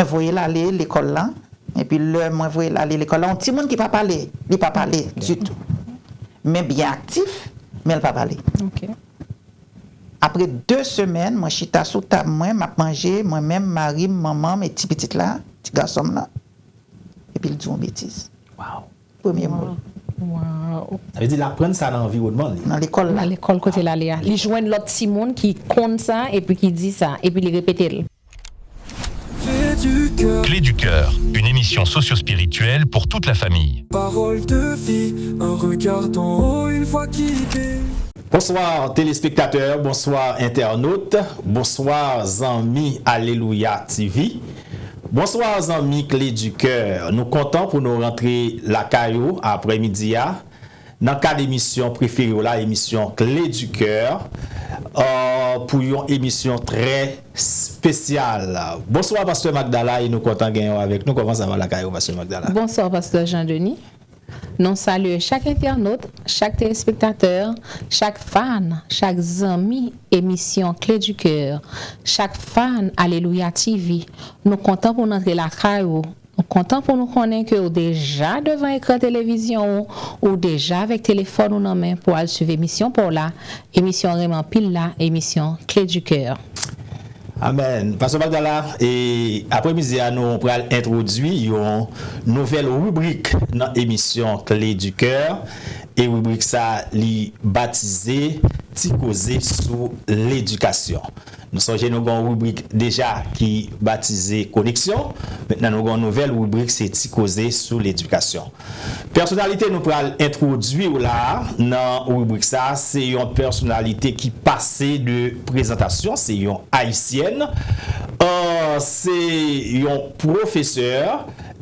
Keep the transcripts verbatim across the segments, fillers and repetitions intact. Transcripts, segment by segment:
Mwen voye l ale lekòl la. Epi lè mwen voye l ale lekòl la, yon timoun ki pa pale, li pa pale ditou. Men byen aktif, men l pa pale. Ok. Apre de semèn, mwen chita sou tab mwen, m ap manje, mwen menm, mari m, manman m e ti pitit la, ti gason m lan. Epi l di yon betiz. Wow. Premye mo l. Wow. Sa vle di l aprann sa nan anviwònman li. Nan lekòl la. Nan lekòl kote l ale a. Li jwenn lòt timoun ki konn sa epi ki di sa, epi li repete l. Clé du cœur, une émission socio-spirituelle pour toute la famille. Parole de vie, un regard d'en haut, une voix qui guide. Bonsoir téléspectateurs, bonsoir internautes, bonsoir zanmi Alelouya T V. Bonsoir zanmi Clé du Cœur. Nou kontan pou nou rantre lakay ou aprèmidi a nan kad emisyon prefere w la, emisyon Clé du Cœur, euh, pou yon emisyon trè espesyal. Bonswa Pastè Magdala, e nou kontan genyen w avèk nou. Kòman sa va lakay ou, Pastè Magdala? Bonswa Pastè Jean Denis. Nou salye chak entènot, chak telespektatè, chak fan, chak zanmi emisyon Clé du Cœur, chak fan Alelouya T V. Nou kontan pou n antre lakay ou. Nou kontan pou nou konnen ke w deja devan ekran televizyon ou, ou deja avèk telefòn ou nan men pou al swiv emisyon pa w la, emisyon renmen anpil la, emisyon Clé du Cœur. Amèn. Pastè Magdala, e aprèmidi a nou pral entwodui yon nouvèl ribrik nan emisyon Clé du Cœur. E ribrik sa li batize Ti Koze sou Ledikasyon. Nou sonje nou gen yon ribrik deja ki batize Koneksyon. Mentnan nou gen yon nouvèl ribrik, se Ti Koze sou Ledikasyon. Pèsonalite nou pral entwodui w la a nan ribrik sa a, se yon pèsonalite ki pase de prezantasyon, se yon ayisyèn. Euh, se yon pwofesè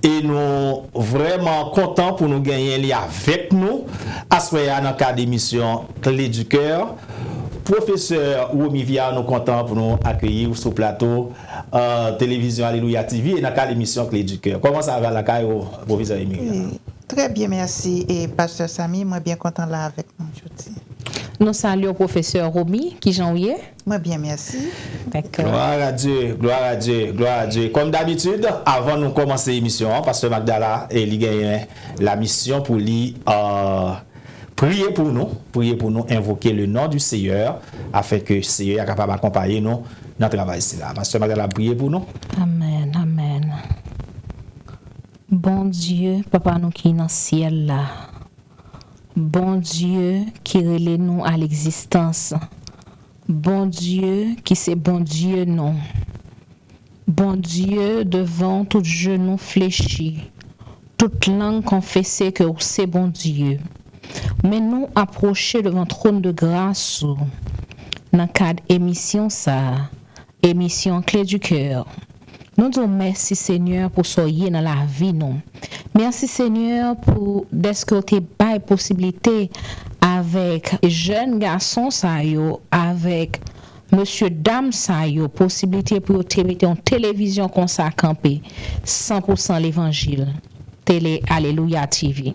e nou vrèman kontan pou nou genyen li avèk nou aswè a nan kad emisyon Clé du Cœur. Pwofesè Romy Viard, nou kontan pou nou akeyi w sou plato euh, televizyon Alelouya T V e nan kad emisyon Clé du Cœur. Kòman sa va lakay ou, pwofesè Emilia? Trè byen, mèsi. E Pastè Samy, mwen byen kontan la avèk nou jodi. Nou salye w, Pwofesè Romy, kijan w ye? Mwen byen, mèsi. Dakò. Gloire à Dieu, gloire à Dieu, gloire à Dieu. Comme d'habitude, avan nou kòmanse emisyon an, Pastè Magdala, e li genyen la misyon pou li euh, priye pou nou, priye pou nou, envoke le non du Seyè, afin ke Seyè a kapab akonpaye nou nan travay sila. Pastè Magdala ap priye pou nou. Amèn, amèn. Bondye, Papa nou ki nan syèl la, Bondye ki rele nou a legzistans, Bondye ki se Bondye nou, Bondye, devan w tout jenou flechi, tout lang konfese ke w se Bondye. Men nou apwoche devan twòn de gras ou nan kad emisyon sa a, emisyon Clé du Cœur. Nou di w mèsi, Senyè, pou sa w ye nan lavi nou. Mèsi, Senyè, pou dèske w te bay posiblite avèk jèn gason sa yo, avèk mesye dam sa yo, posiblite pou yo te mete yon televizyon konsa kanpe, san pou san levanjil, Tele Alelouya T V.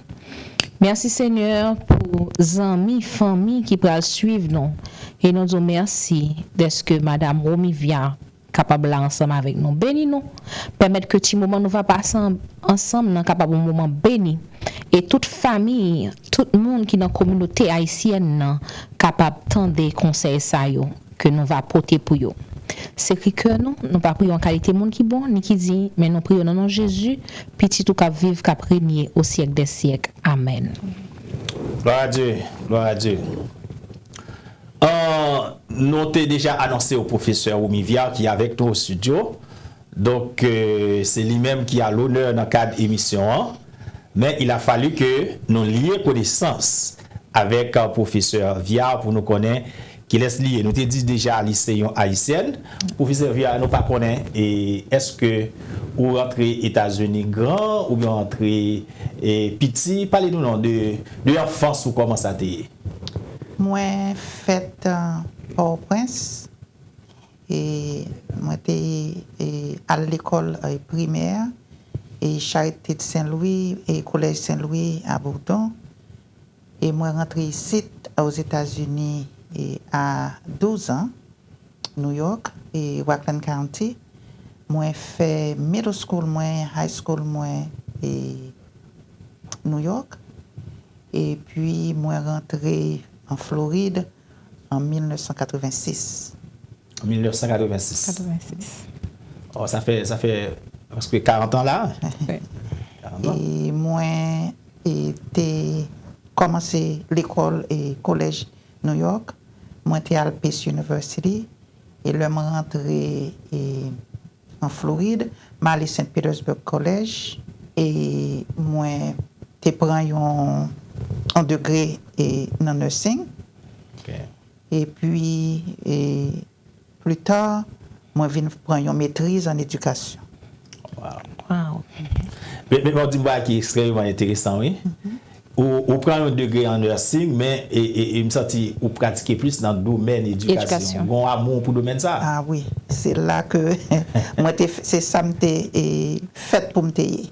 Mèsi, Senyè, pou zanmi, fanmi ki pral swiv nou. E nou di w mèsi dèske Madam Romy Viard kapab la ansanm avèk nou. Beni nou. Pèmèt ke ti moman nou va pase an- ansanm nan kapab yon moman beni. E tout fanmi, tout moun ki nan kominote ayisyèn nan kapab tande konsèy sa yo ke nou va pote pou yo. Se kri kè nou, nou pa priye an kalite moun ki bon, ni ki di, men nou priye nan non Jezi, Pitit ou k ap viv, k ap renye o syèk dè syèk. Amèn. Gloire à Dieu, gloire à Dieu. Euh, nou te deja anonse w pwofesè Romy Viard ki avèk nou o estidyo. Donk, euh, se li menm ki a lonè nan kad emisyon an. Men il a fallu ke nou lye konesans avèk euh, pwofesè Viard pou nou konnen kilès li ye. Nou te di deja li se yon ayisyèn. Pwofesè Viard, nou pa konnen e èske ou rantre Etazini gran oubyen rantre e piti? Pale nou non de, de anfans ou, kòman sa te ye? Mwen fèt euh, Pòtoprens. E mwen te e, al lekòl e, primè e Charité de Saint-Louis e Collège Saint-Louis à Bourdon. E mwen rantre isit Ozetazini e, a douz an, New York e Rockland County. Mwen fè middle school mwen, high school mwen e New York. Epi mwen rantre an Florid an mil nèf san katrevensis. Mil nèf san katrevensis. Katrevensis. Oh, sa fè, sa fè prèske karant an la. Wi. Karant an. E mwen e, te kòmanse lekòl e kolèj New York. Mwen te al Pace University. E lè mwen rantre e, an Florid, mwen ale Saint Petersburg College. E mwen te pran yon, yon degre e, nan nursing. Ok. Epi, e, pli ta, mwen vin pran yon metriz an edikasyon. Wow. Wow. Men, men, men w di m bagay ki ekstrèmeman enteresan, wi. Ou, ou pran yon degre an nursing, men e, e, e m santi ou pratike plis nan domèn edikasyon. Edikasyon. Ou gen yon amou pou domèn sa. Ah wi, se la ke mwen te, se sa m te e, fèt pou m te ye.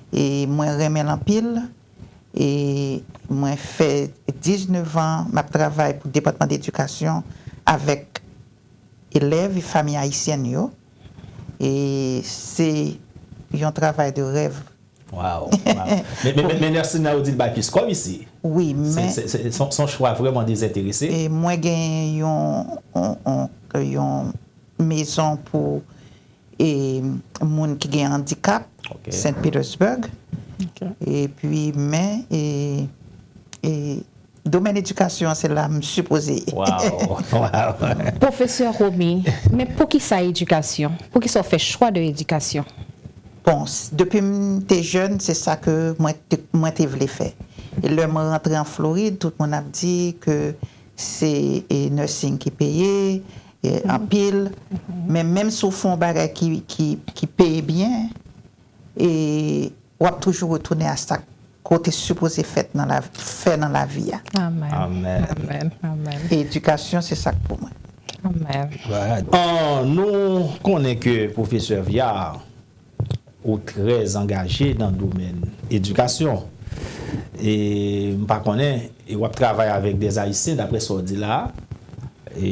E mwen renmen l anpil. E mwen fè diznèf an m ap travay pou Depatman Ledikasyon avèk elèv e fanmi ayisyèn yo. E se yon travay de rèv. Wow, wow. Men, men, men, men nèsin nan yo di l bay plis kòb isi. Wi, Se men se- se- se yon se yon chwa vrèman dezenterese. E mwen gen yon, yon, yon, yon mezon pou e, moun ki gen andikap, Ok. Saint Petersburg. Ok. Epi, men, e, e, domèn edikasyon an, se la m sipoze ye. Wow, wow. Pwofesè Romy, men poukisa edikasyon? Poukisa w fè chwa de edikasyon? Bon, s- depi m te jèn, se sa ke mwen te, mwen te vle fè. E lè mwen rantre an Florid, tout moun ap di ke se e, nursing ki peye e, anpil. Men menm si w fè yon bagay ki, ki, ki peye byen, e, w ap toujou retounen a sa ke w te sipoze fèt nan la, fè nan lavi a. Amèn. Amèn. Amèn. Amèn. Edikasyon, se sa k pou mwen. Amèn. Ah, nou konnen ke pwofesè Viard ou trè angaje nan domèn edikasyon. E m pa konnen, e w ap travay avèk dè Ayisyen, daprè sa w di la. E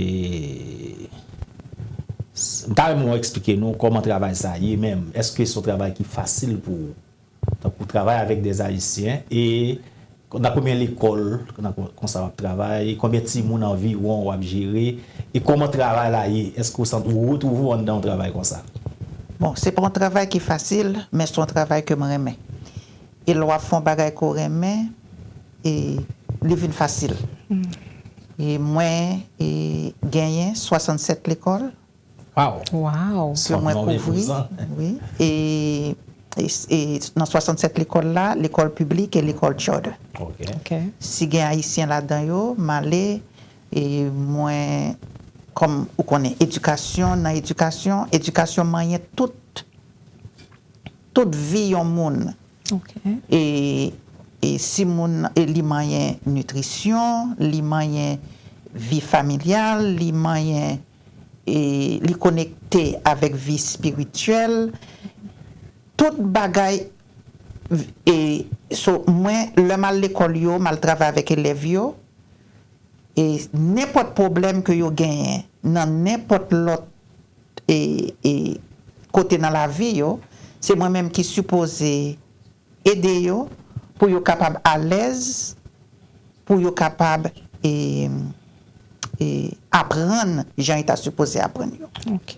s- m ta renmen w eksplike nou kòman travay sa ye menm. Èske se yon travay ki fasil pou ou? Tankou travay avèk dè Ayisyen e nan konbyen lekòl nan kon- konsa w ap travay, konbyen timoun anviwon w ap jere, e kòman travay la ye? Èske w santi w retwouve w anndan yon travay konsa? Bon, se pa yon travay ki fasil, men se yon travay ke mwen renmen. E lè w ap fè yon bagay ke w renmen, e li vin fasil. E mwen e, genyen swasannsèt lekòl Wow! Wow. ke mwen kouvri. Wi. E, e, e nan swasannsèt lekòl la, lekòl piblik e lekòl charter. Ok. Ok. Si gen ayisyen ladan yo, m ale, e mwen, kòm ou konnen, edikasyon, nan edikasyon, edikasyon manyen tout, tout vi yon moun. Ok. E, e si moun, e li manyen nitrisyon, li manyen vi familyal, li manyen, e li konekte avèk vi espirityèl. Tout bagay, e so, mwen, lè m al lekòl yo, m al travay avèk elèv yo, e nenpòt pwoblèm ke yo genyen nan nenpòt lòt e, e kote nan lavi yo, se mwen menm ki sipoze ede yo pou yo kapab alèz, pou yo kapab e, e aprann jan yo ta sipoze aprann yo. Ok.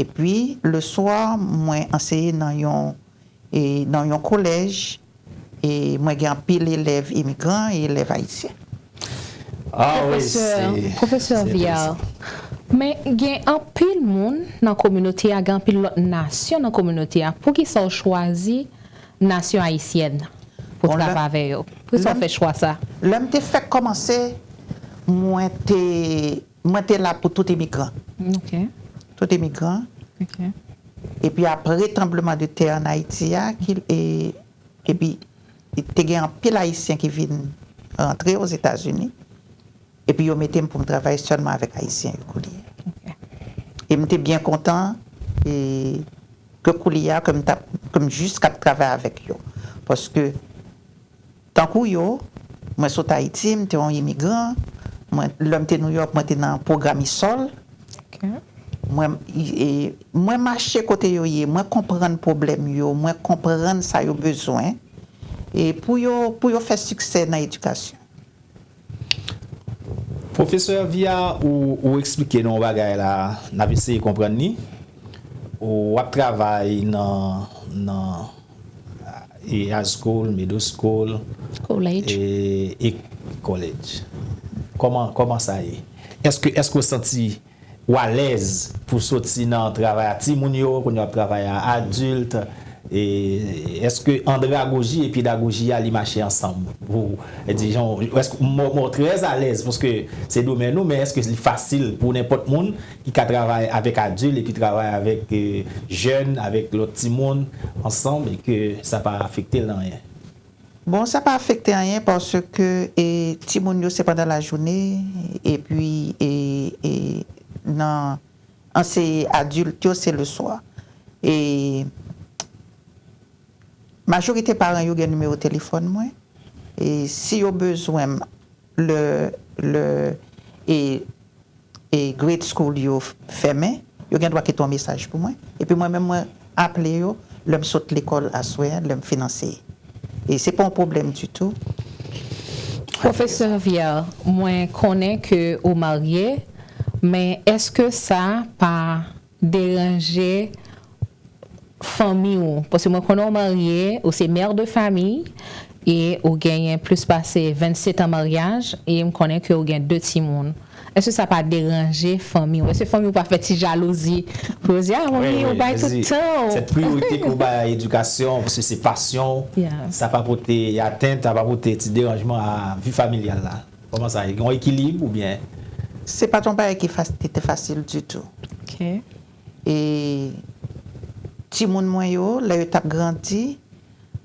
Epi, leswa, mwen anseye nan yon, e, nan yon kolèj, e mwen gen anpil elèv imigran e elèv ayisyen. Ah, wi, Pwofesè, se- Pwofesè se Viard, men gen anpil moun nan kominote a, gen anpil lòt nasyon nan kominote a. Poukisa w chwazi nasyon ayisyèn pou Bon, travay lè- avè yo? Poukisa lè- w fè chwa sa? Lè m te fèk kòmanse, mwen te, mwen te la pou tout imigran. Ok. Tout imigran. Ok. Epi apre tranbleman de tè an Ayiti a, ki, e, epi te gen anpil ayisyen ki vin rantre Ozetazini. Epi yo mete m pou m travay sèlman avèk ayisyen yo koulye. Ok. E m te byen kontan e, ke koulye a, ke m t ap, ke m jis k ap travay avèk yo. Paske, tankou yo, mwen sot Ayiti, m te yon imigran. Mwen, lè m te Nouyòk, mwen te nan pwogram isòl. Ok. Mwen, e, mwen mache kote yo ye, mwen konprann pwoblèm yo, mwen konprann sa yo bezwen, e pou yo, pou yo fè siksè nan edikasyon. Pwofesè Via, ou, ou eksplike nou yon bagay la, n ap eseye konprann li. Ou ap travay nan, nan e high school, middle school, College. e, e college. Kòman, kòman sa ye? Èske, èske w santi ou alèz pou soti nan travay a timoun yo, kounye w ap travay a adilt? E èske andragoji e pedagoji a li mache ansanm? Ou, e di, jan, èske mwen, mwen trè alèz paske se domèn ou, men èske li fasil pou nenpòt moun ki ka travay avèk adilt epi travay avèk e, jèn, avèk lòt timoun ansanm e ke sa pa afekte l nan anyen? Bon, sa pa afekte anyen paske e, timoun yo se pandan lajounen epi e, e, nan anseye adilt yo se leswa. E majorite paran yo gen nimewo telefòn mwen. E si yo bezwen m lè, lè e, e grade school yo fèmen, yo gen dwa kite yon mesaj pou mwen. Epi mwen menm mwen aple yo lè m sot lekòl aswè a, lè m fin anseye. E se pa yon pwoblèm ditou. Pwofesè Vial, mwen konnen ke ou marye, men èske sa pa deranje fanmi w? Paske mwen konnen ou marye, ou se mè de fanmi, e ou genyen plis pase vennsetan maryaj, e m konnen ke ou gen de timoun. Èske sa pa deranje fanmi w? Èske fanmi w pa fè ti jalouzi pou yo di, ah, manmi, ou bay tout tan w? Sèt priyorite ke w bay a edikasyon, paske se pasyon w, sa pa pote atent, sa pa pote ti deranjman a vi familyal la? Kòman sa ye? Gen yon ekilib oubyen? Se pa t yon bagay ki te fasil ditou. Ok. E timoun mwen yo, lè yo t ap grandi,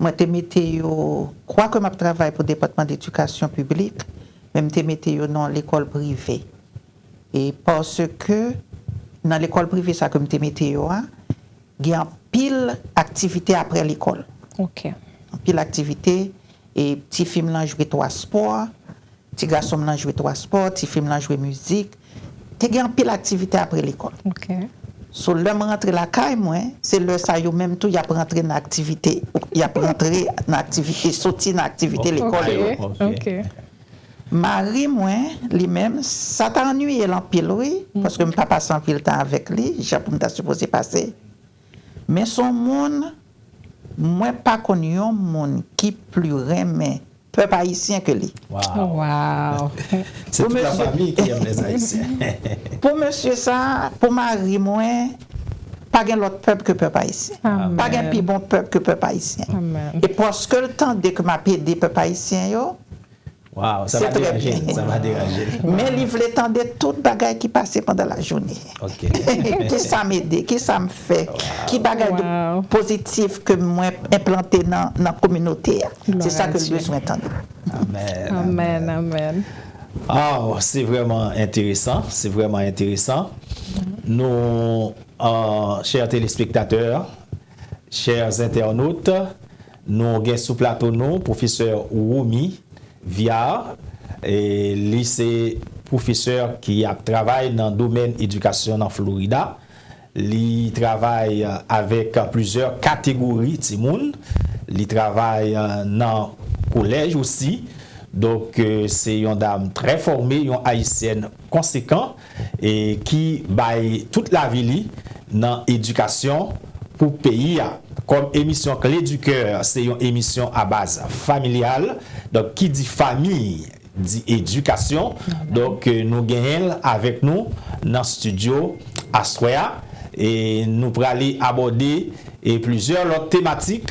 mwen te mete yo, kwake m ap travay pou Depatman Ledikasyon Piblik, men m te mete yo nan lekòl prive. E paske nan lekòl prive sa ke m te mete yo a, gen anpil aktivite apre lekòl. Ok. Anpil aktivite, e ti fi m lan jwe twa spò, ti gason m lan jwe twa spò, ti fi m lan jwe mizik. Te gen anpil aktivite apre lekòl. Ok. So, lè m rantre lakay mwen, se lè sa yo menm tou y ap rantre nan aktivite, y ap rantre nan aktivite, soti nan aktivite lekòl yo. Ok. Mari mwen, li menm, sa ta annuiye l anpil, wi, paske m pa pase anpil tan avèk li, jan pou m ta sipoze pase. Men se yon moun, mwen pa konn yon moun ki pli renmen pèp ayisyen ke li. Wow. Wow. Se tout la famille qui aime les Haïtiens. Pou mesye sa, pou mari mwen, pa gen lòt pèp ke pèp ayisyen. Amen. Pa gen pi bon pèp ke pèp ayisyen. Amen. E paske l tande ke m ap ede pèp ayisyen yo, Wow, sa pa deranje, sa pa deranje. Men li vle tande tout bagay ki pase pandan lajounen. Ok. Ki sa m ede, ki sa m fè, ki bagay de pozitif ke mwen enplante nan, nan kominote a. Se sa ke l bezwen tande. Amen. Amen, amen. Ah, se vrèman enteresan, se vrèman enteresan. Nou, uh, chè telespektatè, chè entènot, nou gen sou plato nou pwofesè Romy Viard, e li se pwofesè ki ap travay nan domèn edikasyon nan Florida. Li travay avèk plizyè kategori timoun. Li travay nan kolèj osi. Donk, se yon dam trè fòme, yon ayisyèn konsekan, e ki bay tout lavi li nan edikasyon pou peyi a. Kòm emisyon Clé du Cœur se yon emisyon a baz familyal, donk ki di fanmi di edikasyon. Donk, nou genyen l avèk nou nan estidyo aswè a. E nou prale abòde e plizyè lòt tematik,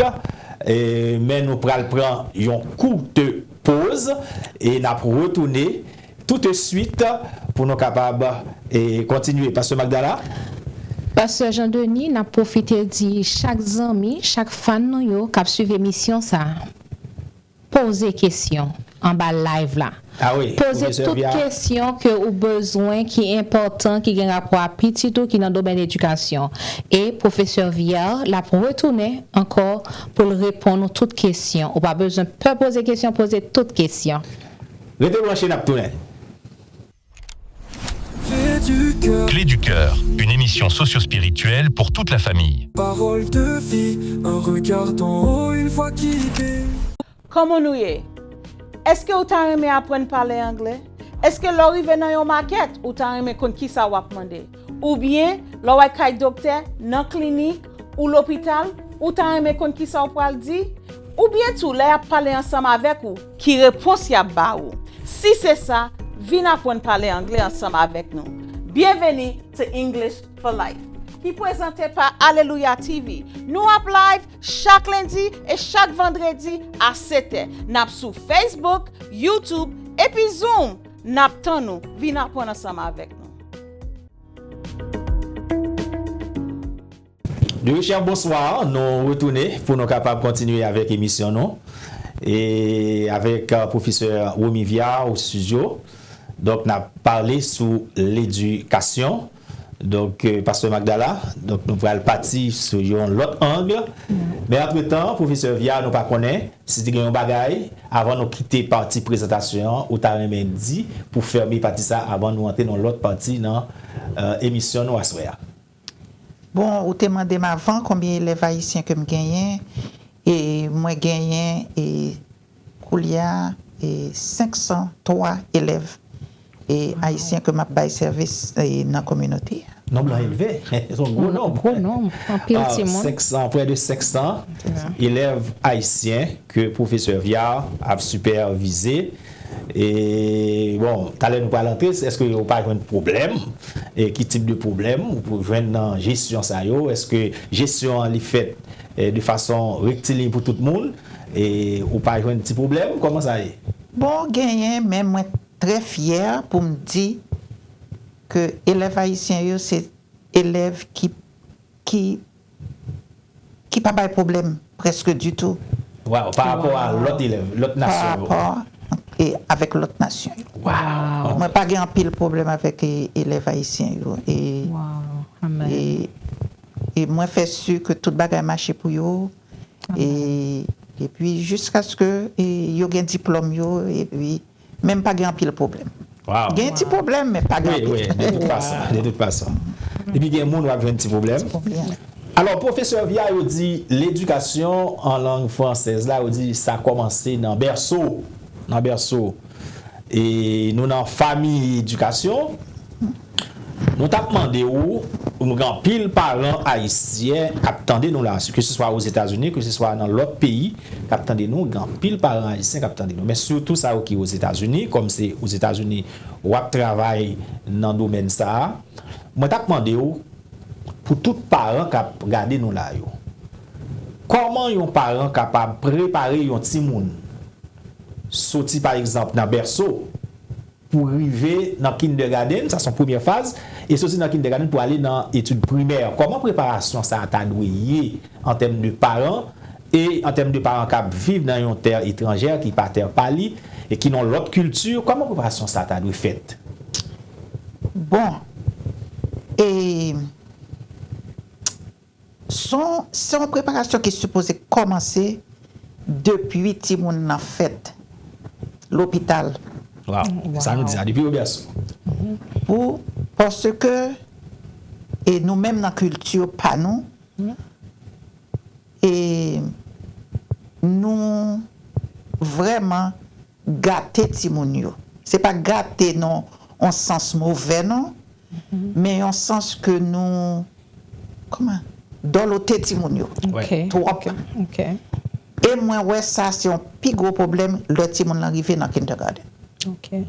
e, men nou pral pran yon kout poz e n ap retounen touteswit pou nou kapab e kontinye. Pastè Magdala? Pastè Jean Denis, n ap pwofite di chak zanmi, chak fan nou yo k ap swiv emisyon sa a, poze kesyon anba live la. Ah wi, poze tout kesyon ke ou bezwen, ki enpòtan, ki gen rapò a pitit ou, ki nan domèn edikasyon. E pwofesè Viard, l ap retounen ankò pou l reponn ou tout kesyon. Ou pa bezwen pè poze kesyon, poze tout kesyon. Rete branche, n ap tounen. Clé du cœur, une émission socio-spirituelle pour toute la famille. Parole de vie, un regard d'en haut, une voix qui guide. Kòman nou ye? Èske ou ta renmen aprann pale anglè? Èske lè w rive nan yon makèt, ou ta renmen konn kisa w ap mande? Oubyen, lè w al kay doktè, nan klinik, ou lopital, ou ta renmen konn kisa w pral di? Oubyen tou, lè y ap pale ansanm avèk ou, ki repons y ap ba ou? Si se sa, vin aprann pale anglè ansanm avèk nou. Byenveni to English for Life, ki prezante pa Alelouya T V. Nou ap live chak lendi e chak vandredi a sèt è. N ap sou Facebook, YouTube, epi Zoom. N ap tann ou. Vin aprann ansanm avèk nou. Dirijan, bonswa. Nou retounen pou nou kapab kontinye avèk emisyon nou. E avèk uh, pwofesè Romy Viard o estidyo. Donk, n ap pale sou ledikasyon. Donk, euh, Pastè Magdala, donk nou pral pati sou yon lòt ang. Men antretan, pwofesè Viard, nou pa konnen si te gen yon bagay, avan nou kite pati prezantasyon an, ou ta renmen di pou fèmen pati sa avan nou antre nan lòt pati nan euh, emisyon nou aswè a. Bon, ou te mande m avan konbyen elèv ayisyen ke m genyen, e mwen genyen e koulye a e senk san twa elèv e ayisyen ke m ap bay sèvis e nan kominote a. Nonb lan elve, se yon gwo nonb. Gwo nonb, anpil timoun. Senk san, près de senk san elèv ayisyen ke pwofesè Viard ap sipèvize. E bon, talè nou pral antre, èske yo pa jwenn pwoblèm? E ki tip de pwoblèm ou jwenn nan jesyon sa yo? Èske jesyon an li fèt eh, de fason rektilin pou tout moun? E ou pa jwenn ti pwoblèm? Kòman sa ye? Bon, genyen, men mwen trè fyè pou m di ke elèv ayisyen yo se elèv ki ki ki pa bay pwoblèm prèske ditou. Wow, pa rapò a lòt elèv, lòt nasyon yo. Pa rapò e avèk lòt nasyon yo. Wow. Mwen pa gen anpil pwoblèm avèk e, elèv ayisyen yo. E, wow. Amen. E, e mwen fè si ke tout bagay mache pou yo. E, epi jiskaske e, yo gen diplòm yo, epi men m pa gen anpil pwoblèm. Wow. Gen ti pwoblèm, men pa gen anpil. Wi, wi, de tout fason, de tout fason. Epi gen moun w ap jwenn ti pwoblèm. Ti pwoblèm. Alò, pwofesè Viard, yo di ledikasyon an lang fransèz la, yo di sa kòmanse nan bèso. Nan bèso. E nou nan fami edikasyon. Nou t ap mande w, gen anpil paran ayisyen k ap tande nou la, ke se swa Ozetazini, ke se swa nan lòt peyi k ap tande nou, gen anpil paran ayisyen k ap tande nou. Men sitou sa yo ki Ozetazini, kòm se Ozetazini w ap travay nan domèn sa a, mwen t ap mande w, pou tout paran k ap gade nou la yo, kòman yon paran kapab prepare yon timoun soti pa egzanp nan bèso, pou rive nan kindergarten, sa se yon premyè faz, e soti nan kindergarten pou ale nan etid primè. Kòman preparasyon sa a ta dwe ye an tèm de paran e an tèm de paran k ap viv nan yon tè etranjè ki pa tè pa li e ki nan lòt kilti? Kòman preparasyon sa a ta dwe fèt? Bon, e Se yon preparasyon ki sipoze kòmanse depi timoun nan fèt lopital. Wow. Sa nou di a depi yo bèso. Pou paske e nou menm nan kilti pa nou e nou vrèman gate timoun yo. Se pa gate nan yon sans movè non, men yon sans ke nou kòman dòlote timoun yo twòp. E mwen wè sa se yon pi gwo pwoblèm lè timoun lan rive nan kindergarten. Ki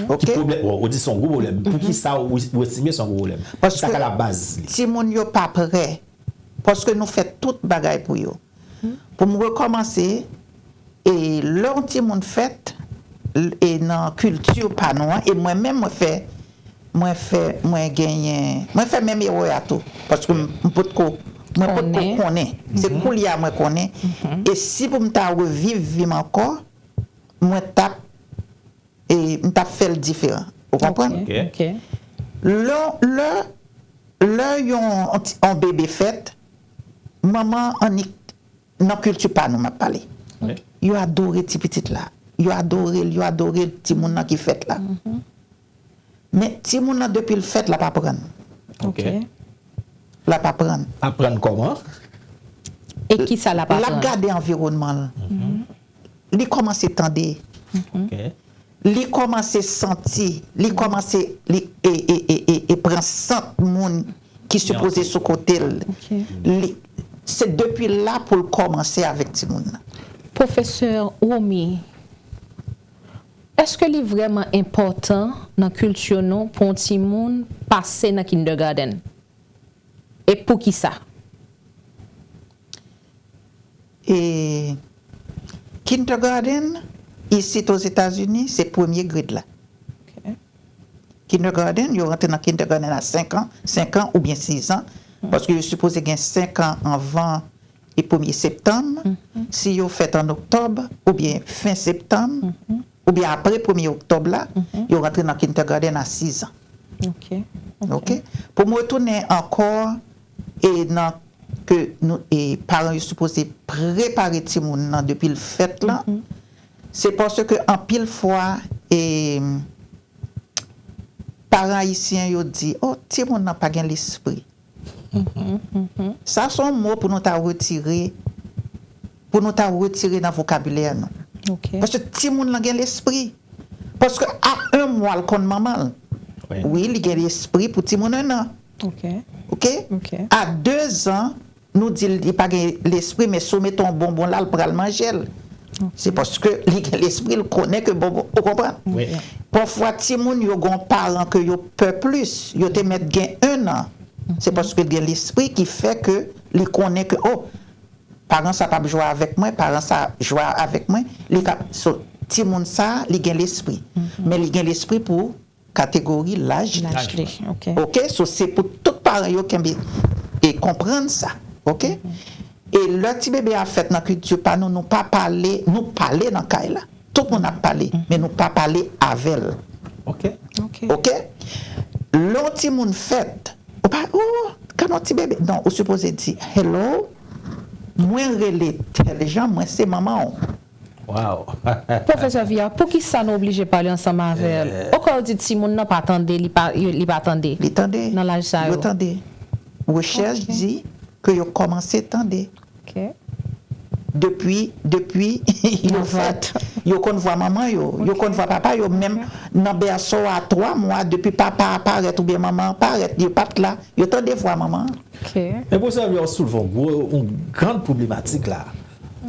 pwoblèm? Ou di se yon gwo pwoblèm. Poukisa ou estime se yon gwo pwoblèm? Sa ka labaz li. Timoun yo pa prè. Paske nou fè tout bagay pou yo. Pou m rekòmanse, e lè yon timoun fèt e nan kilti pa nou an, e mwen menm mwen fè mwen fè mwen genyen mwen fè menm erè a tou paske m potko mwen potko konnen se koulye a mwen konnen e si pou m ta reviv vi m ankò mwen t ap e m t ap fè l diferan ou konprann lè lè lè yon yon bebe fèt manman annik nan kilti pa nou m ap pale yo adore ti pitit la yo adore l yo adore timoun nan ki fèt la Men timoun nan, depi l fèt, l ap aprann. Ok. L ap aprann. Aprann kòman? E kisa l ap L ap aprann? Gade anviwònman l. Li kòmanse tande. Ok. Li kòmanse santi. Li kòmanse li, e, e, e, e, e pran sant moun ki sipoze sou kote l. Ok. Li, se depi la pou l kòmanse avèk timoun nan. Pwofesè Romy, èske li vrèman enpòtan nan kilti nou pou yon timoun pase nan kindergarten? E poukisa? E kindergarten, isit Ozetazini, se premye grade la. Kindergarten, yo rantre nan kindergarten a senk an, senk an oubyen sis an, paske yo sipoze gen senk an anvan e premye septanm. Si yo fèt an oktòb oubyen fen septanm, oubyen apre premye oktòb la, yo rantre nan kindergarten a sis an. Ok. Ok? Pou m retounen ankò, e nan ke nou, e paran yo sipoze prepare timoun nan depi l fèt la, se paske anpil fwa, e paran ayisyen yo di, oh, timoun nan pa gen lespri. Sa se yon mo pou nou ta retire, pou nou ta retire nan vokabilè nou. Ok. Paske timoun lan gen lespri. Paske a en mwa l konn manman l. Wi. Wi, li gen lespri pou timoun en an. Ok. Ok? Ok. A de zan, nou di l li pa gen lespri, men si w mete yon bonbon la, l pral manje l. Se paske li gen lespri, l konnen ke bonbon, ou konprann? Wi. Pafwa, timoun yo gen yon paran ke yo pè plis, yo te mèt gen en an. Se paske l gen lespri ki fè ke li konnen ke, oh, paran sa p ap jwe avèk mwen, paran sa jwe avèk mwen, li ka, so, timoun sa, li gen lespri. Men li gen lespri pou kategori laj li. Laj li, ok. Ok, so se pou tout paran yo kenbe e konprann sa. Ok? E lè ti bebe a fèt nan kilti pa nou, nou pa pale, nou pale nan kay la. Tout moun ap pale, men nou pa pale avè l. Ok. Ok. Ok? Lè yon timoun fèt, ou pa, oh, gade yon ti bebe. Non, ou sipoze di, hello, mwen rele tèl jan, mwen se manman w. Wow. Pwofesè Via, poukisa nou oblije pale ansanm avè l? Oka yo di timoun nan pa tande, li pa, li pa tande. Li tande. Nan laj sa yo. Yo tande. Rechèch di ke yo kòmanse tande. Ok. Depi, depi yo fèt, yo konn vwa manman yo, yo konn vwa papa yo, menm nan bèso a twa mwa, depi papa a parèt oubyen manman an parèt, yo pa t la, yo tande vwa manman an. Ok. Men pwofesè Via, w soulve yon gwo, yon gran pwoblematik la.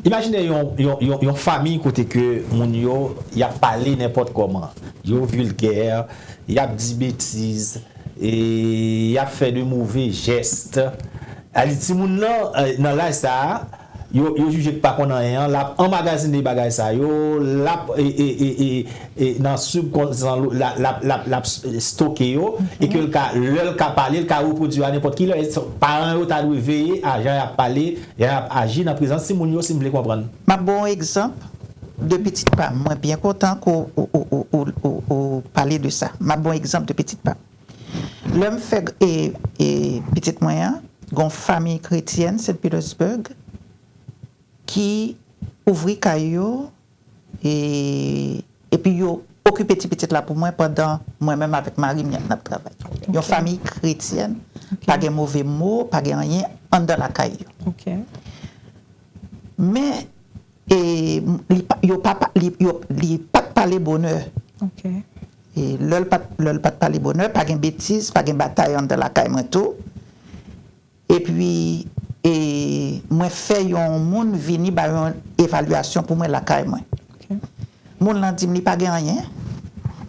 Imajine yon, yon, yon, yon fanmi kote ke moun yo, y ap pale nenpòt kòman. Yo vilgè, y ap di betiz, e y ap fè de move jès. Ali, timoun nan, eh, nan laj sa a, yo, yo jije k pa konn anyen an, l ap anmagazine bagay sa yo, l ap, e, e, e, e, e nan sibkonsan l ap, l ap, l ap, l ap stoke yo, e ke l ka, lè l ka pale, l ka repwodui a nenpòt ki lè. E so, paran yo ta dwe veye a jan y ap pale, jan y ap aji nan prezans timoun yo, si m vle konprann. M ap ba w yon egzanp de pitit pa m. Mwen byen kontan ke w, w, w pale de sa. M ap ba w yon egzanp de pitit pa m. Lè m fè, e, e, pitit mwen an, gen yon fanmi kretyèn Saint Petersburg ki ouvri kay yo, e, epi yo okipe ti pitit la pou mwen pandan mwen menm avèk mari m n ap travay. Yon fanmi kretyèn, pa gen move mo, pa gen anyen anndan lakay yo. Ok. Men, e, li pa, yo pa, pa, li, yo, li pa t pale bonè. Ok. E lè l pa t, lè l pa t pale bonè, pa gen betiz, pa gen batay anndan lakay mwen tou. Epi, e, mwen fè yon moun vini ba yon evalyasyon pou mwen lakay mwen. Ok. Moun lan di m li pa gen anyen.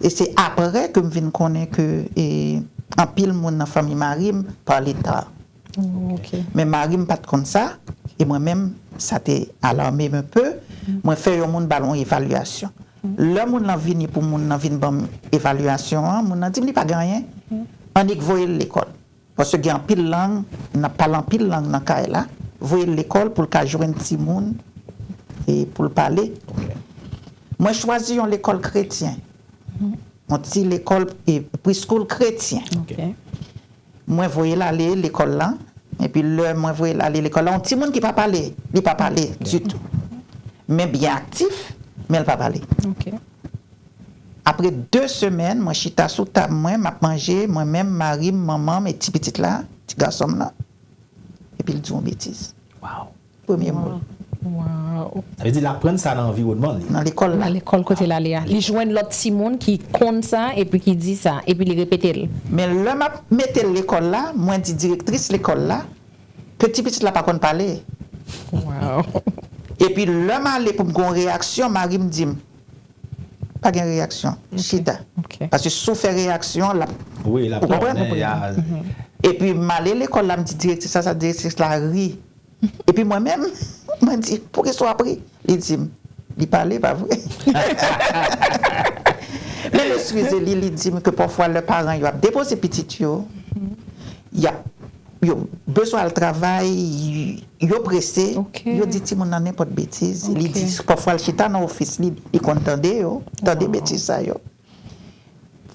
E se apre ke m vin konnen ke, e, anpil moun nan fanmi mari m pale ta. Oh, ok. Men mari m pa t konn sa, e mwen menm, sa te alame m enpe. Mwen fè yon moun ba l yon evalyasyon. Lè moun lan vini pou moun nan vin ban m evalyasyon an, moun nan di m li pa gen anyen. Annik voye l lekòl. Paske gen anpil lang, n ap pale anpil lang nan kay la. Voye l lekòl pou l ka jwenn timoun e pou l pale. Mwen chwazi yon lekòl kretyen. Yon ti lekòl, e, preschool kretyen. Ok. Mwen voye l ale lekòl la. Epi lè mwen voye l ale lekòl la, yon timoun ki pa pale, li pa pale ditou. Men byen aktif, men l pa pale. Ok. Apre de semèn, mwen chita sou tab mwen, m ap manje, mwen menm, mari m, manman m, e ti pitit la, ti gason m lan. Epi l di yon betiz. Wow. Premye mo l. Wow. Sa vle di l aprann sa nan anviwònman li. Nan lekòl la. Nan lekòl kote l ale a. Li jwenn lòt timoun ki konn sa epi ki di sa, epi li repete l. Men lè m ap mete l lekòl la, mwen di direktris lekòl la ke ti pitit la pa konn pale. Wow. Epi lè m ale pou m gen yon reyaksyon, mari m di m, pa gen reyaksyon, chita. Ok. Paske si w fè reyaksyon, l ap Wi, l ap Ou konprann? Konnen, ya. Epi m ale lekòl la, m di direktris la sa, direktris la ri. Epi mwen menm, mwen di, poukisa w ap ri? Li di m, li pale, pa vre? Lè m eskize li, li di m ke pafwa lè paran yo ap depoze pitit yo, y ap, yo bezwen al travay, yo prese, Ok. yo di timoun nan nenpòt betiz. Li Ok. di, pafwa l chita nan ofis li, li konn tande yo, tande Wow. betiz sa yo.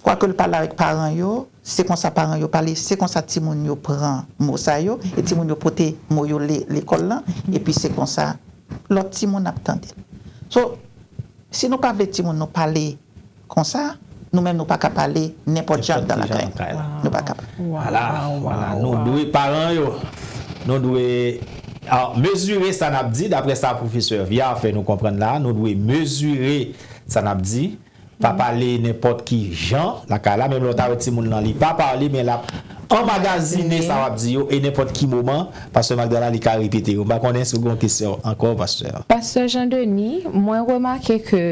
Fwa ke l pale avèk paran yo, se konsa paran yo pale, se konsa timoun yo pran mo sa yo, e timoun yo pote mo yo le- lekòl lan, epi se konsa lòt timoun ap tande l. So, si nou pa vle timoun nou pale konsa, nou menm nou pa ka pale nenpòt jan anndan lakay. Lakay la. Nou pa ka pale. Vwala, vwala. Nou dwe paran yo, nou dwe ah, mezire sa n ap di, daprè sa pwofesè Viard fè nou konprann la, nou dwe mezire sa n ap di. Pa pale nenpòt ki jan lakay la, menm lè w ta wè timoun nan li pa pale, men l ap anmagazine sa w ap di yo, e nenpòt ki moman, pastè Magdala li ka repete yo. M pa konnen si w gen yon kesyon ankò, pastè. Pastè Jean Denis, mwen remake ke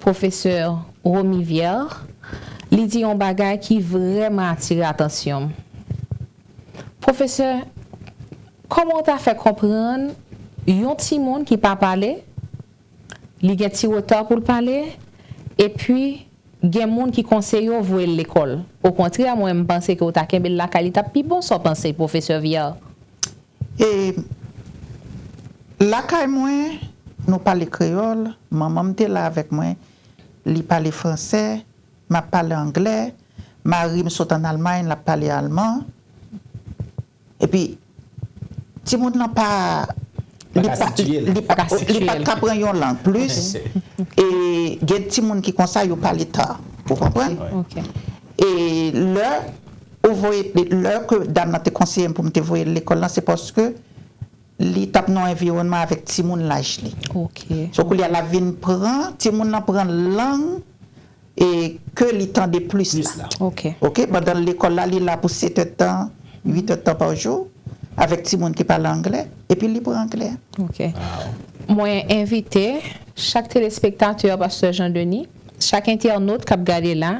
pwofesè Romy Viard, li di yon bagay ki vrèman atire atansyon m. Pwofesè, kòman w ta fè konprann yon timoun ki pa pale, li gen ti reta pou l pale, epi gen moun ki konseye w voye l lekòl? Okontrè, mwen, m panse ke w ta kenbe l lakay, li t ap pi bon. Sa w panse, pwofesè Viard? E lakay mwen, nou pale kreyòl, manman m te la avèk mwen, li pale fransè, m ap pale anglè, mari m sot ann Almay, l ap pale alman. Epi, timoun nan pa Pa ka sitiye l. li pa Pa ka li pa sitiye l. Ka pran yon lang plis. E gen timoun ki konsa, yo pale ta. Ou konprann? Ok. E lè ou voye, lè ke dam nan te konseye m pou m te voye l lekòl lan, se paske li t ap nan yon enviwònman avèk timoun laj li. Ok. So koulye a l ap vin pran, timoun nan pran lang e ke li tande plis Plis la. la. Ok. Ok, pandan lekòl la, li la pou sèt èdtan, uit èdtan pa jou, avèk timoun ki pale anglè, epi li pran anglè. Ok. Mwen envite chak telespektatè, pastè Jean Denis, chak entènot k ap gade la,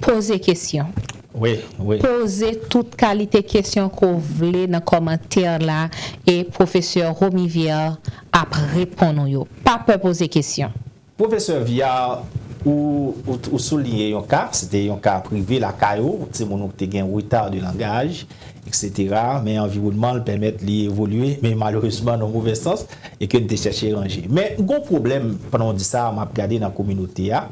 poze kesyon. Wi, wi. Poze tout kalite kesyon ke w vle nan kòmantè la, e pwofesè Romy Viard ap reponn ou yo. Pa pè poze kesyon. Pwofesè Viard, ou, ou, ou souliye yon ka, se te yon ka prive lakay ou, timoun ou te gen reta de langaj, etsetera. Men anviwònman l pèmèt li evolye, men malerezman nan move sans, e ke n te chèche ranje. Men gon pwoblèm, pandan w di sa, m ap gade nan kominote a,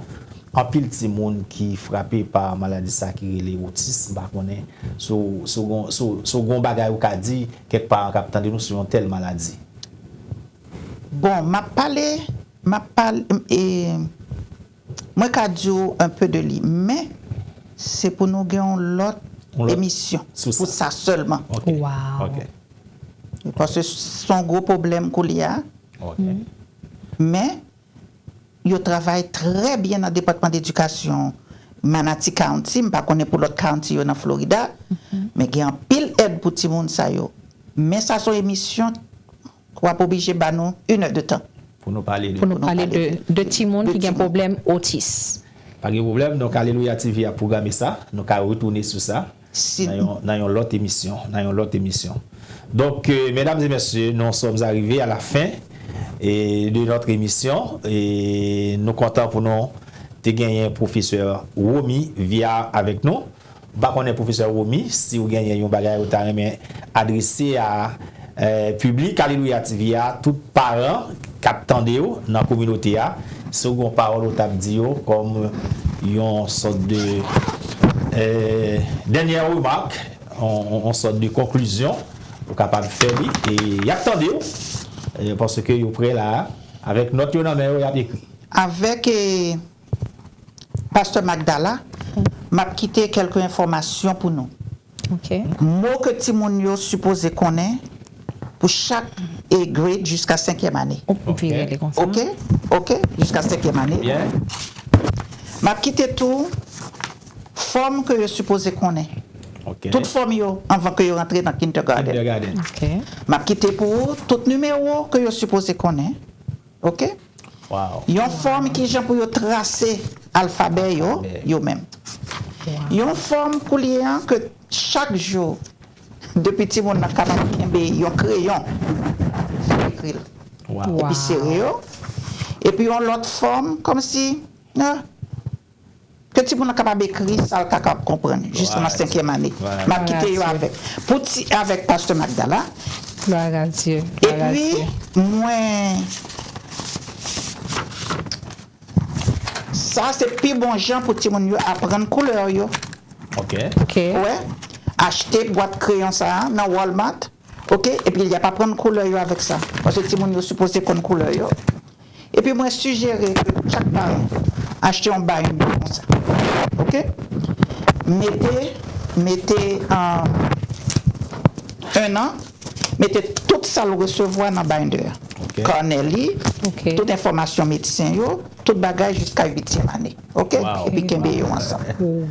anpil timoun ki frape pa maladi sa ki rele otis, m pa konnen si w, si w gon, si w, si w gon bagay ou ka di kèk paran k ap tande nou sou yon tèl maladi. Bon, m ap pale, m ap pale, e, mwen ka di w un peu de li, men se pou nou gen yon lòt Yon lòt emisyon sou pou sa. Sa sèlman. Ok. Wow. Ok. Paske se yon gwo pwoblèm koulye a. Ok. Men, yo travay trè byen nan Depatman Ledikasyon Manatee County, m pa konnen pou lòt county yo nan Florida, men gen anpil èd pou timoun sa yo. Men sa se yon emisyon w ap oblije ba nou une heure de temps. Pou nou pale de Pou nou pale de, de timoun de ki gen timoun. Pwoblèm otis. Pa gen pwoblèm, donk Alelouya T V ap pwograme sa. Nou ka retounen sou sa Si- nan yon, nan yon lòt emisyon. Nan yon lòt emisyon. Donk, euh, mesdames et messieurs, nous sommes arrivés à la fin et de notre émission. E nou kontan pou nou te genyen pwofesè Romy Viard avèk nou. M pa konnen pwofesè Romy, si w genyen yon bagay ou ta renmen adrese a, eh, piblik Alelouya T V a, tout paran k ap tande w nan kominote a, si w gen yon pawòl ou t ap di yo kòm yon sòt de, eh, dènyè remak, yon, yon, yon sòt de konklizyon, ou kapab fè li, e y ap tande w, eh, paske yo prè la, avèk nòt yo nan men yo, y ap ekri. Avèk, e, Pastè Magdala, m ap kite kèlke enfòmasyon pou nou. Ok. Mo ke timoun yo sipoze konnen pou chak e grade jiska senkyèm ane. Ou vire li konsa. Ok? Ok? Jiska senkyèm ane. Byen. M ap kite tou fòm ke yo sipoze konnen. Ok. Tout fòm yo anvan ke yo rantre nan kindergarten. Kindergarten. Ok. M ap kite pou ou tout nimewo ke yo sipoze konnen. Ok? Wow. Yon fòm ki jan pou yo trase alfabè yo, Alfabè. Yo menm. Yon fòm koulye an ke chak jou, depi timoun nan kapab kenbe yon kreyon, fè ekri l. Wow. Epi sere yo. Epi yon lòt fòm, kòmsi, ah, ke timoun nan kapab ekri sa l kapab konprann, jis nan Right. senkyèm ane. Right. M ap kite yo Glwa a Dye. Avèk. Pou ti, avèk Pastè Magdala. Glwa a Dye. Glwa a Epi, Dye. mwen, sa se pi bon jan pou timoun yo aprann koulè yo. Ok. Ok. Wè, achte bwat kreyon sa a nan Walmart. Ok, epi y ap aprann koulè yo avèk sa. Paske timoun yo sipoze konn koulè yo. Epi mwen sijere ke chak paran achte yon binder konsa. Ok? Mete, mete um, un an, mete tout sa l resevwa nan binder. Ok. Kanè li, Ok. tout enfòmasyon medsen yo, tout bagay jiska uityèm ane. Ok? Wow. Epi kenbe yo ansanm.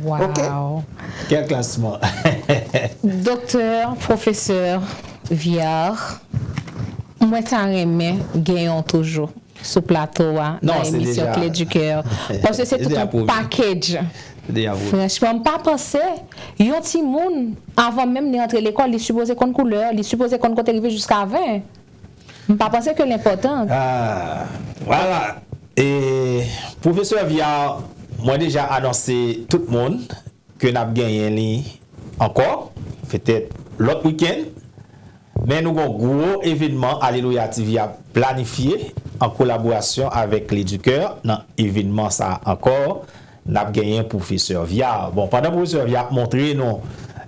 Wow. Quel classement. Doktè, pwofesè Viard, mwen ta renmen gen yon toujou sou plato a Non, nan se emisyon deja- Kle di Kè. Paske se se tout deja yon pwomèt. Package. Se deja pwomèt. Franchman, m pa panse yon timoun, avan menm li antre lekòl, li sipoze konn koulè, li sipoze konn kote rive jiska ven. M pa panse ke l enpòtan. Ah, voilà. E pwofesè Viard, mwen deja anonse tout moun ke n ap genyen li ankò, petèt lòt wikenn. Men nou gon gwo evènman Alelouya T V ap planifye an kolaborasyon avèk Kle di Kè nan evènman sa a ankò. N ap genyen pwofesè Viard. Bon, pandan pwofesè Viard ap montre nou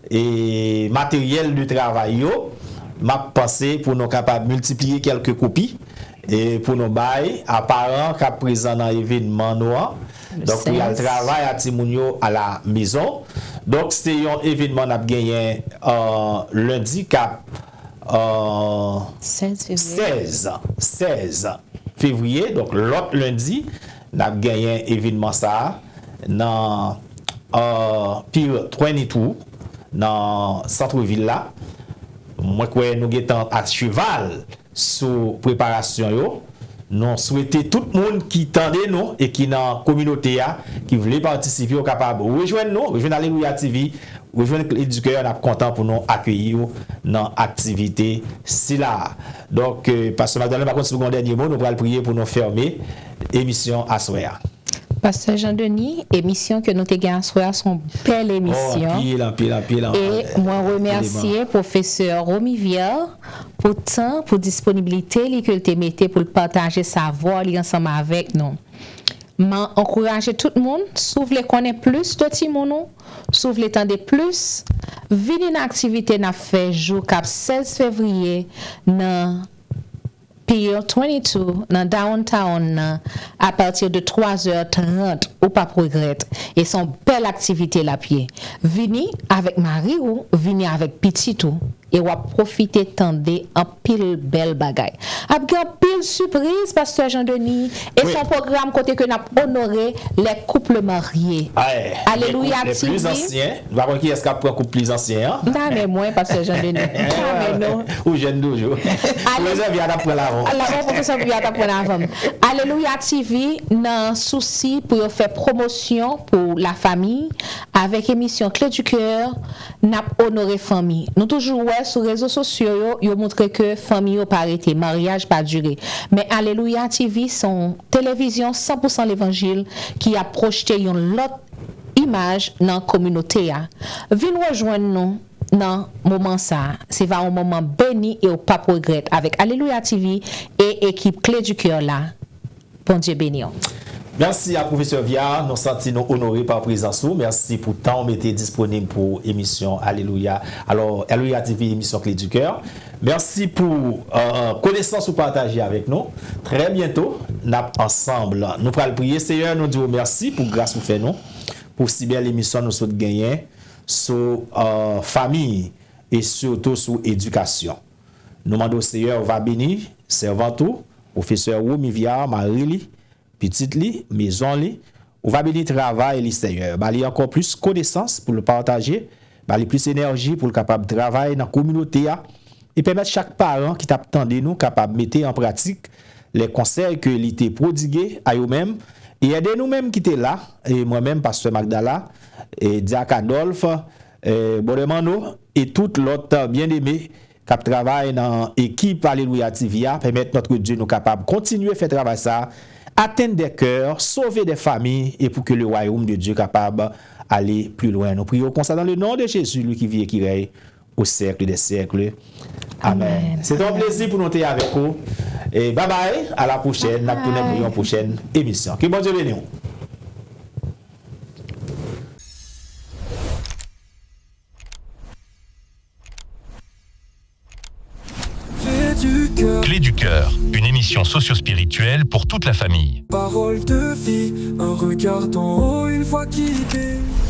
e materyèl de travay yo, m ap panse pou nou kapab miltipliye kèlke kopi e pou nou bay a paran k ap prezan nan evènman nou an. Donk, pou y al Sèz. Travay a timoun yo a la mezon. Donk, se yon evènman n ap genyen euh, lendi k ap euh, Sèz fevriye. sèz, sèz fevriye, donk lòt lendi, n ap genyen evènman sa a nan euh, Pier twenty-two, nan sant vil la. Mwen kwè nou gentan a cheval sou preparasyon yo. Nou swete tout moun ki tande nou e ki nan kominote a, ki vle patisipe, yo kapab rejwenn nou, rejwenn Alelouya T V, rejwenn Kle di Kè, n ap kontan pou nou akeyi w nan aktivite sila a. Donk, euh, Pastè Magdalen, pa konn si w gen yon dènye mo, nou pral priye pou nou fèmen emisyon aswè a. Pastè Jean Denis, emisyon ke nou te gen aswè a se yon bèl emisyon. Oh, anpil, anpil, anpil, anpil. E mwen remèsye pwofesè Romy Viard pou tan, pou disponibilite li ke l te mete pou l pataje savwa li ansanm avèk nou. M ankouraje tout moun, si w vle konnen plis de timoun ou, si w vle tande plis, vini nan aktivite n ap fè jou k ap sèz fevriye nan Pier twenty-two nan downtown nan, apati de twa zè trant, ou p ap regrèt. E se yon bèl aktivite l ap ye. Vini avèk mari w, vini avèk pitit ou, e w ap pwofite tande anpil bèl bagay. Ap gen anpil sipriz, Pastè Jean Denis, e se yon pwogram kote ke n ap onore les couples mariés. Alelouya T V. Nou pa konn kiyès k ap pran koup pli zansyen an. M ta renmen mwen, Pastè Jean Denis. M ta renmen nou. Ou jèn toujou. Pwofesè Viard ap pran lavan. Lavan pwofesè Viard ap pran lavan m. Alelouya T V nan sousi pou yo fè pwomosyon pou lafanmi avèk emisyon Kle di Kè, n ap onore fanmi. Nou toujou wè sou rezo sosyo yo, yo montre ke fanmi yo pa rete, maryaj pa dire. Men Alelouya T V se yon televizyon san pou san levanjil ki ap pwojte yon lòt imaj nan kominote a. Vin rejwenn nou nan moman sa a. Se va yon moman beni e w p ap regrèt avèk Alelouya T V e ekip Kle di Kè la. Bondye beni w. Mèsi a Pwofesè Viard, nou santi nou onore pa prezans ou. Mèsi pou tan w mete disponib pou emisyon Alelouya. Alò, Alelouya T V, emisyon Clé du Cœur. Mèsi pou euh, konesans ou pataje avèk nou. Trè byento, n ap ansanm. Nou pral priye. Seyè, nou di w mèsi pou gras ou fè nou, pou si bèl emisyon nou sot genyen sou euh, fanmi e sitou sou edikasyon. Nou mande w, Seyè, ou va beni sèvant ou, pwofesè Romy Viard, mari li, pitit li, mezon li. Ou va beni travay li, Seyè. Ba li ankò plis konesans pou l pataje, ba li plis enèji pou l kapab travay nan kominote a, e pèmèt chak paran ki t ap tande nou kapab mete an pratik lè konsèy ke li te pwodige a yo menm, e ede nou menm ki te la, e mwen menm, pastè Magdala, e dyak Adolphe, e brother Manno, e tout lòt byeneme k ap travay nan ekip Alelouya T V a, pèmèt Notre Dieu nou kapab kontinye fè travay sa, atteindre des cœurs, sauver des familles, et pour que le royaume de Dieu kapab aller plus loin. Nou priye w konsa dans le nom de Jésus, lui qui vit et qui règne au siècle des siècles. Amen. Se te yon plezi pou nou te avèk ou. E babay, a la pwochèn, n ap tounen pou yon pwochèn emisyon. Ke Bondye beni w. Clé du cœur, une émission socio-spirituelle pour toute la famille. Parole de vie, un regard d'en haut, une voix qui guérit.